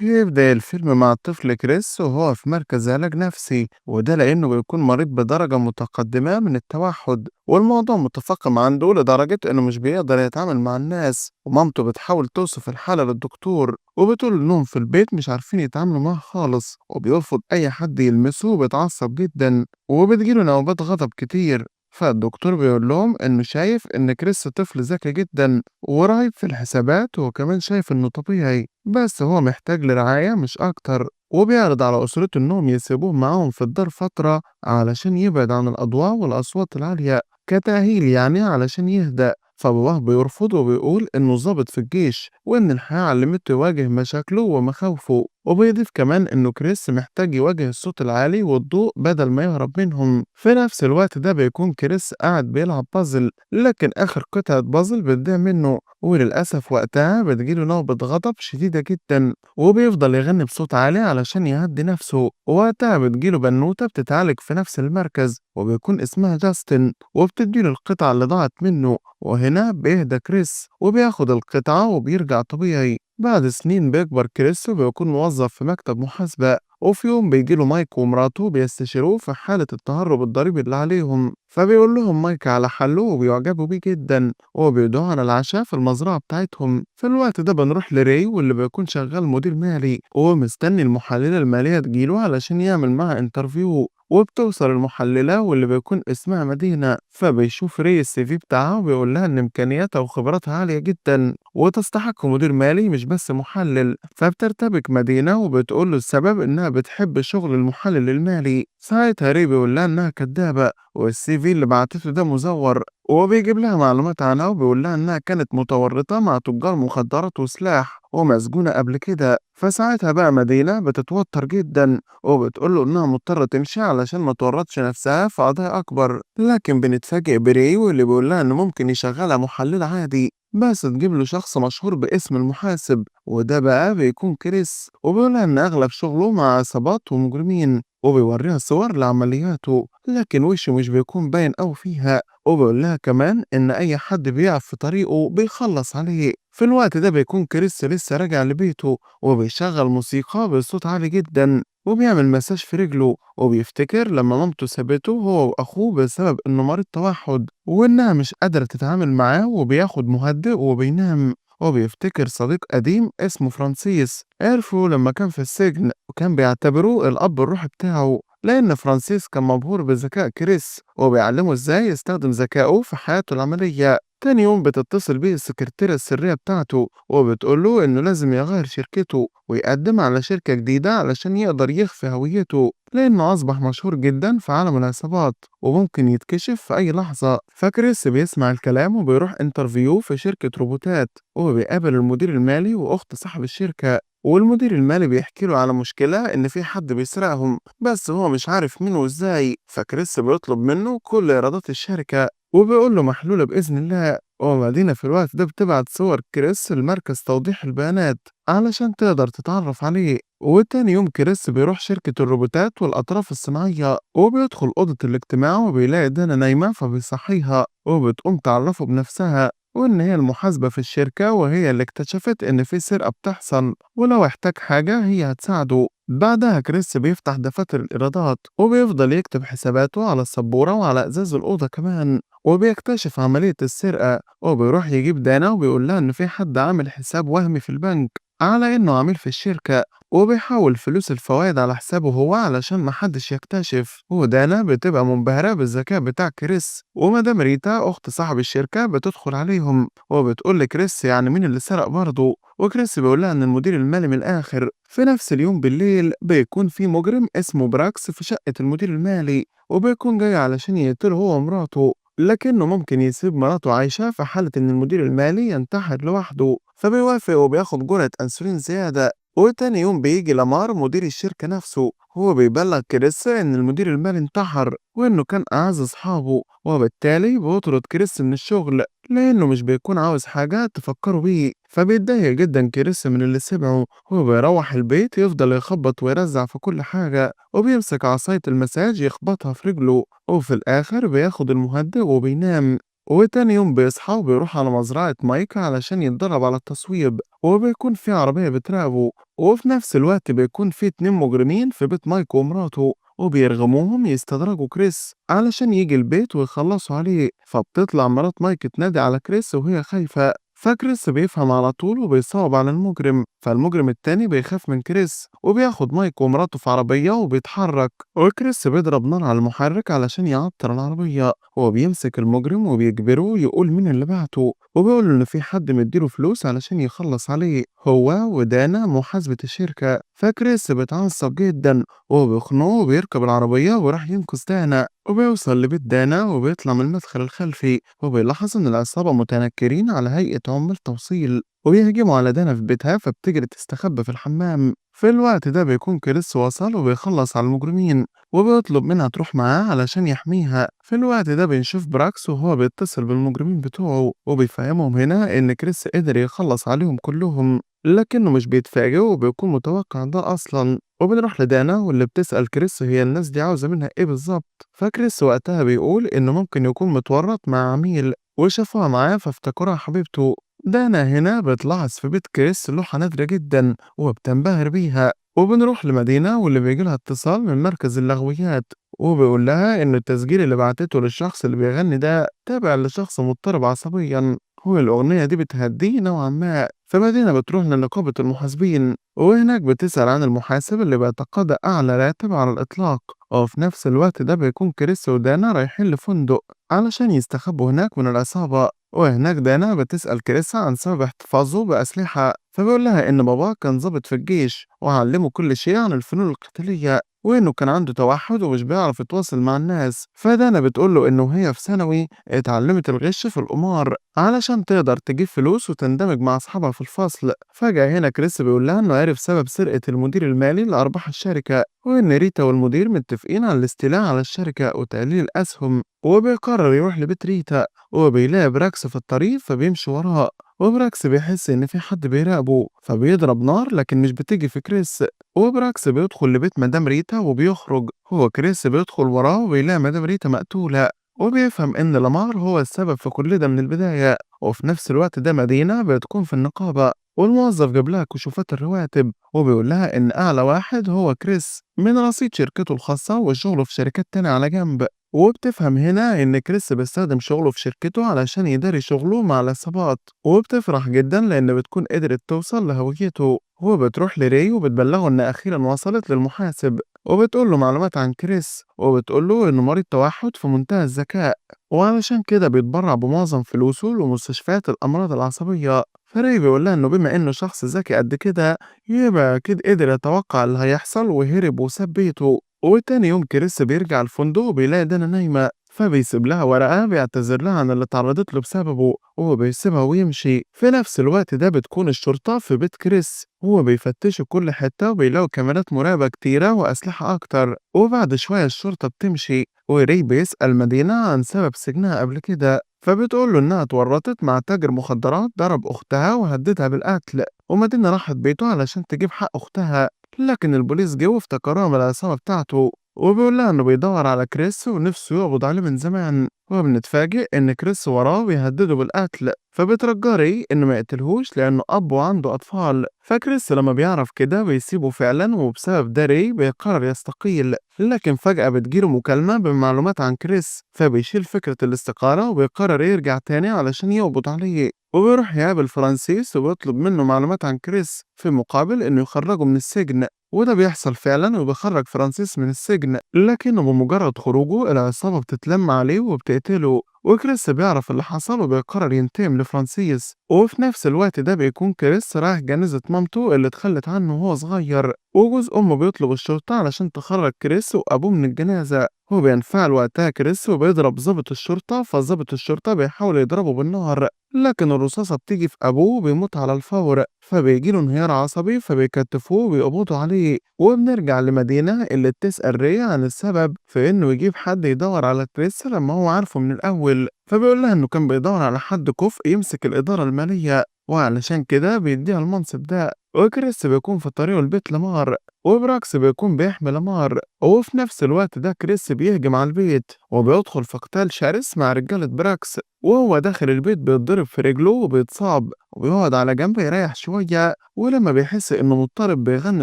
يبدأ الفيلم مع الطفل كريس وهو في مركز علاج نفسي، وده لأنه بيكون مريض بدرجة متقدمة من التوحد، والموضوع متفاقم عنده لدرجة إنه مش بيقدر يتعامل مع الناس. ومامته بتحاول توصف الحالة للدكتور وبتقول إنهم في البيت مش عارفين يتعاملوا معاه خالص، وبيرفض أي حد يلمسه وبيتعصب جدا وبتجيله نوبات غضب كتير. فالدكتور بيقول لهم إنه شايف إن كريس طفل ذكي جدا ورهيب في الحسابات، وكمان شايف إنه طبيعي، بس هو محتاج لرعاية مش أكتر. وبيعرض على أسرته إنهم يسيبوه معاهم في الدار فترة علشان يبعد عن الأضواء والأصوات العالية كتأهيل يعني علشان يهدأ. فباباه بيرفض وبيقول إنه ظابط في الجيش وإن الحياة علمته يواجه مشاكله ومخاوفه، وبيضيف كمان إنه كريس محتاج يواجه الصوت العالي والضوء بدل ما يهرب منهم. في نفس الوقت ده بيكون كريس قاعد بيلعب بازل، لكن آخر قطعة بازل بتضيع منه، وللأسف وقتها بتجيله نوبة غضب شديدة جدا وبيفضل يغني بصوت عالي علشان يهدي نفسه. وقتها بتجيله بنوتة بتتعالج في نفس المركز وبيكون اسمها جاستن، وبتديله القطعة اللي ضاعت منه، وهنا بيهدى كريس وبياخد القطعة وبيرجع طبيعي. بعد سنين بيكبر كريس وبيكون موظف في مكتب محاسبة، وفي يوم بيجيله مايك ومراته بيستشيروه في حالة التهرب الضريبي اللي عليهم، فبيقول لهم مايك على حله وبيعجبوا بيه جدا وبيدعوه على العشاء في المزرعة بتاعتهم. في الوقت ده بنروح لري واللي بيكون شغال مدير مالي ومستني المحللة المالية تجيله علشان يعمل معها interview. وبتوصل المحللة واللي بيكون اسمها مدينة، فبيشوف ري ال CV بتاعها وبيقول لها إن إمكانياتها وخبراتها عالية جدا وتستحق مدير مالي مش بس محلل. فبترتبك مدينة وبتقول له السبب إنها بتحب شغل المحلل المالي. ساعتها ري بيقول لها إنها كدابة وال CV اللي بعتته ده مزور، وبيجيب لها معلومات عنها وبيقول لها إنها كانت متورطة مع تجار مخدرات وسلاح ومسجونة قبل كده. فساعتها بقى مدينة بتتوتر جدا وبتقول له إنها مضطرة تمشي علشان ما تورطش نفسها في قضايا أكبر. لكن بنتفاجئ بري واللي بيقول لها إنه ممكن يشغلها محلل عادي بس تجيب له شخص مشهور باسم المحاسب، وده بقى بيكون كريس. وبيقول لها إن أغلب شغله مع عصابات ومجرمين، وبيوريها صور لعملياته لكن وشه مش بيكون باين أوي فيها. وبيقول لها كمان إن أي حد بيقف في طريقه بيخلص عليه. في الوقت ده بيكون كريس لسه راجع لبيته وبيشغل موسيقى بصوت عالي جدا وبيعمل مساج في رجله، وبيفتكر لما مامته سابته هو وأخوه بسبب إنه مريض توحد وإنها مش قادرة تتعامل معاه، وبياخد مهدئ وبينام. وبيفتكر صديق قديم اسمه فرانسيس عرفه لما كان في السجن وكان بيعتبره الأب الروحي بتاعه، لأن فرانسيس كان مبهور بذكاء كريس وبيعلمه إزاي يستخدم ذكائه في حياته العملية. تاني يوم بتتصل بيه السكرتيرة السرية بتاعته وبتقول له إنه لازم يغير شركته ويقدم على شركة جديدة علشان يقدر يخفي هويته، لأنه أصبح مشهور جدا في عالم العصابات وممكن يتكشف في أي لحظة. فكريس بيسمع الكلام وبيروح interview في شركة روبوتات، وبيقابل المدير المالي وأخت صاحب الشركة. والمدير المالي بيحكي له على مشكلة إن في حد بيسرقهم بس هو مش عارف مين وإزاي. فكريس بيطلب منه كل إيرادات الشركة وبيقول له محلولة بإذن الله. ومدينة في الوقت ده بتبعت صور كريس لمركز توضيح البيانات علشان تقدر تتعرف عليه. وتاني يوم كريس بيروح شركة الروبوتات والأطراف الصناعية وبيدخل أوضة الاجتماع وبيلاقي دانا نايمة، فبيصحيها وبتقوم تعرفه بنفسها وإن هي المحاسبة في الشركة وهي اللي اكتشفت إن في سرقة بتحصل ولو احتاج حاجة هي هتساعده. بعدها كريس بيفتح دفاتر الإيرادات وبيفضل يكتب حساباته على السبورة وعلى إزاز الأوضة كمان، وبيكتشف عملية السرقة. وبيروح يجيب دانا وبيقول لها إن في حد عامل حساب وهمي في البنك على إنه عميل في الشركة، وبيحول فلوس الفوائد على حسابه هو علشان محدش يكتشف. ودانا بتبقى منبهرة بالذكاء بتاع كريس. ومدام ريتا أخت صاحب الشركة بتدخل عليهم وبتقول لكريس يعني مين اللي سرق برضه، وكريس بيقول لها إن المدير المالي من الآخر. في نفس اليوم بالليل بيكون في مجرم اسمه براكس في شقة المدير المالي، وبيكون جاي علشان يقتله هو ومراته، لكنه ممكن يسيب مراته عايشة في حالة إن المدير المالي ينتحر لوحده، فبيوافق وبياخد جرعة أنسولين زيادة. وتاني يوم بيجي لامار مدير الشركة نفسه، هو بيبلغ كريس إن المدير المالي انتحر وإنه كان أعز أصحابه، وبالتالي بيطرد كريس من الشغل لأنه مش بيكون عاوز حاجة تفكره بيه. فبيتضايق جدا كريس من اللي سمعه، وبيروح البيت يفضل يخبط ويرزع في كل حاجة، وبيمسك عصاية المساج يخبطها في رجله، وفي الآخر بياخد المهدئ وبينام. وتاني يوم بيصحى وبيروح على مزرعة مايك علشان يتدرب على التصويب، وبيكون في عربية بتراقبه، وفي نفس الوقت بيكون في 2 مجرمين في بيت مايك ومراته، وبيرغموهم يستدرجوا كريس علشان يجي البيت ويخلصوا عليه. فبتطلع مرات مايك تنادي على كريس وهي خايفة، فكريس بيفهم على طول وبيصوب على المجرم. فالمجرم التاني بيخاف من كريس وبياخد مايك ومراته في عربية وبيتحرك، وكريس بيضرب نار على المحرك علشان يعطل العربية. هو بيمسك المجرم وبيجبره يقول مين اللي بعته، وبيقول له إن في حد مديله فلوس علشان يخلص عليه هو ودانا محاسبة الشركة. فكريس بيتعصب جدا وهو بيخنقه وبيركب العربية وراح ينقذ دانا، وبيوصل لبيت دانا وبيطلع من المدخل الخلفي، وبيلاحظ إن العصابة متنكرين على هيئة عمال توصيل وبيهجموا على دانا في بيتها، فبتجري تستخبى في الحمام. في الوقت ده بيكون كريس وصل وبيخلص على المجرمين وبيطلب منها تروح معاه علشان يحميها. في الوقت ده بنشوف براكس وهو بيتصل بالمجرمين بتوعه وبيفهمهم هنا إن كريس قدر يخلص عليهم كلهم، لكنه مش بيتفاجئ وبيكون متوقع ده أصلا. وبنروح لدانا واللي بتسأل كريس هي الناس دي عاوزة منها إيه بالظبط، فكريس وقتها بيقول إنه ممكن يكون متورط مع عميل وشافوها معاه فافتكرها حبيبته. دانا هنا بتلاحظ في بيت كريس لوحة نادرة جدا وبتنبهر بيها. وبنروح لمدينة واللي بيجيلها اتصال من مركز اللغويات وبيقول لها إن التسجيل اللي بعتته للشخص اللي بيغني ده تابع لشخص مضطرب عصبيا، هو الأغنية دي بتهديه نوعا ما. فمدينة بتروح لنقابة المحاسبين وهناك بتسأل عن المحاسب اللي بيتقاضى أعلى راتب على الإطلاق. وفي نفس الوقت ده بيكون كريس ودانا رايحين لفندق علشان يستخبوا هناك من العصابة. وهناك دانا بتسأل كريس عن سبب احتفاظه بأسلحة، فبيقول لها إن باباه كان ضابط في الجيش وعلمه كل شيء عن الفنون القتالية، وإنه كان عنده توحد ومش بيعرف يتواصل مع الناس. فدانا بتقول له إنه هي في ثانوي اتعلمت الغش في القمار علشان تقدر تجيب فلوس وتندمج مع أصحابها في الفصل. فجأة هنا كريس بيقول لها إنه عرف سبب سرقة المدير المالي لأرباح الشركة، وإن ريتا والمدير متفقين على الاستيلاء على الشركة وتقليل الأسهم. وبيقرر يروح لبيت ريتا وبيلاقي براكس في الطريق فبيمشي وراه، وبراكس بيحس إن في حد بيراقبه فبيضرب نار لكن مش بتيجي في كريس. وبراكس بيدخل لبيت مدام ريتا وبيخرج، هو كريس بيدخل وراه وبيلاقي مدام ريتا مقتولة، وبيفهم إن لامار هو السبب في كل ده من البداية. وفي نفس الوقت ده مدينة بتكون في النقابة والموظف جاب لها كشوفات الرواتب وبيقول لها إن أعلى واحد هو كريس من رصيد شركته الخاصة وشغله في شركات تانية على جنب. وبتفهم هنا إن كريس بيستخدم شغله في شركته علشان يداري شغله مع العصابات، وبتفرح جدا لأن بتكون قدرت توصل لهويته. وبتروح لري وبتبلغه إن أخيرا وصلت للمحاسب، وبتقول له معلومات عن كريس، وبتقول له إنه مريض توحد في منتهى الذكاء، وعلشان كده بيتبرع بمعظم فلوسه لمستشفيات الأمراض العصبية. فري بيقول لها إنه بما إنه شخص ذكي قد كده يبقى أكيد قدر يتوقع اللي هيحصل وهرب وساب بيته. وتاني يوم كريس بيرجع الفندق وبيلاقي دانا نايمة، فبيسيب لها ورقة بيعتذر لها عن اللي تعرضت له بسببه، وهو بيسيبها ويمشي. في نفس الوقت ده بتكون الشرطة في بيت كريس، وهو بيفتشوا كل حتة وبيلاقوا كاميرات مراقبة كتيرة وأسلحة أكتر. وبعد شوية الشرطة بتمشي، وري بيسأل مدينة عن سبب سجنها قبل كده، فبتقول له إنها اتورطت مع تاجر مخدرات ضرب أختها وهددها بالقتل، ومدينة راحت بيته علشان تجيب حق أختها، لكن البوليس جه وافتكروها من العصابة بتاعته، وبيقول لها إنه بيدور على كريس ونفسه يقبض عليه من زمان. وبنتفاجئ إن كريس وراه بيهدده بالقتل، فبيترجى ري إنه ما يقتلهوش لأنه أب وعنده أطفال. فكريس لما بيعرف كده بيسيبه فعلا، وبسبب ده ري بيقرر يستقيل. لكن فجأة بتجيله مكالمة بمعلومات عن كريس، فبيشيل فكرة الاستقالة وبيقرر يرجع تاني علشان يقبض عليه. وبيروح يقابل فرانسيس وبيطلب منه معلومات عن كريس في مقابل إنه يخرجه من السجن، وده بيحصل فعلا وبيخرج فرانسيس من السجن، لكنه بمجرد خروجه العصابة بتتلم عليه وبتقتله. وكريس بيعرف اللي حصل وبيقرر ينتقم لفرانسيس. وفي نفس الوقت ده بيكون كريس رايح جنازة مامته اللي اتخلت عنه وهو صغير، وجوز أمه بيطلب الشرطة علشان تخرج كريس وأبوه من الجنازة. هو بينفعل وقتها كريس وبيضرب ضابط الشرطة، فضابط الشرطة بيحاول يضربه بالنار، لكن الرصاصة بتيجي في أبوه وبيموت على الفور، فبيجيله انهيار عصبي فبيكتفوه وبيقبضوا عليه. وبنرجع لمدينة اللي بتسأل ري عن السبب في إنه يجيب حد يدور على كريس لما هو عارفه من الأول، فبيقول لها إنه كان بيدور على حد كفء يمسك الإدارة المالية، وعلشان كده بيديها المنصب ده. وكريس بيكون في طريقه لبيت لامار، وبراكس بيكون بيحمي لامار. وفي نفس الوقت ده كريس بيهجم على البيت وبيدخل في قتال شرس مع رجالة براكس. وهو داخل البيت بيتضرب في رجله وبيتصاب وبيقعد على جنب يريح شوية، ولما بيحس إنه مضطرب بيغني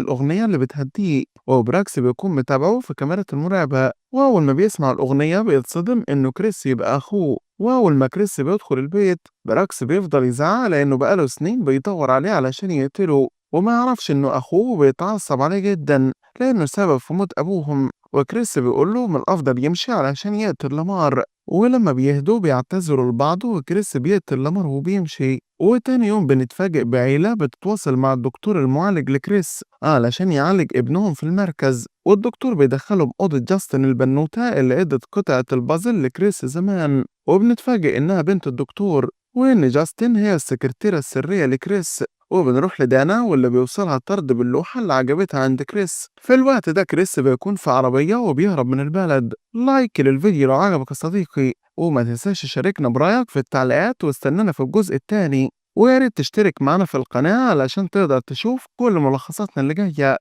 الأغنية اللي بتهديه، وبراكس بيكون متابعه في كاميرات المراقبة. وأول ما بيسمع الأغنية بيتصدم إنه كريس يبقى أخوه. وأول ما كريس بيدخل البيت براكس بيفضل يزعق لأنه بقاله سنين بيدور عليه علشان يقتله، وما يعرفش إنه أخوه، وبيتعصب عليه جدا لأنه سبب في موت أبوهم. وكريس بيقول له من الأفضل يمشي علشان يقتل لامار، ولما بيهدوا بيعتذروا لبعض وكريس بيقتل لامار وبيمشي. وتاني يوم بنتفاجئ بعيلة بتتواصل مع الدكتور المعالج لكريس علشان يعالج ابنهم في المركز، والدكتور بيدخلهم أوضة جاستن البنوتة اللي ادت قطعة البازل لكريس زمان، وبنتفاجئ إنها بنت الدكتور وإن جاستن هي السكرتيرة السرية لكريس. وبنروح لدانا واللي بيوصلها طرد باللوحة اللي عجبتها عند كريس. في الوقت ده كريس بيكون في عربية وبيهرب من البلد. like للفيديو لو عجبك يا صديقي، وما تنساش تشاركنا برأيك في التعليقات، واستنانا في الجزء الثاني، ويا ريت تشترك معانا في القناة علشان تقدر تشوف كل ملخصاتنا اللي جاية.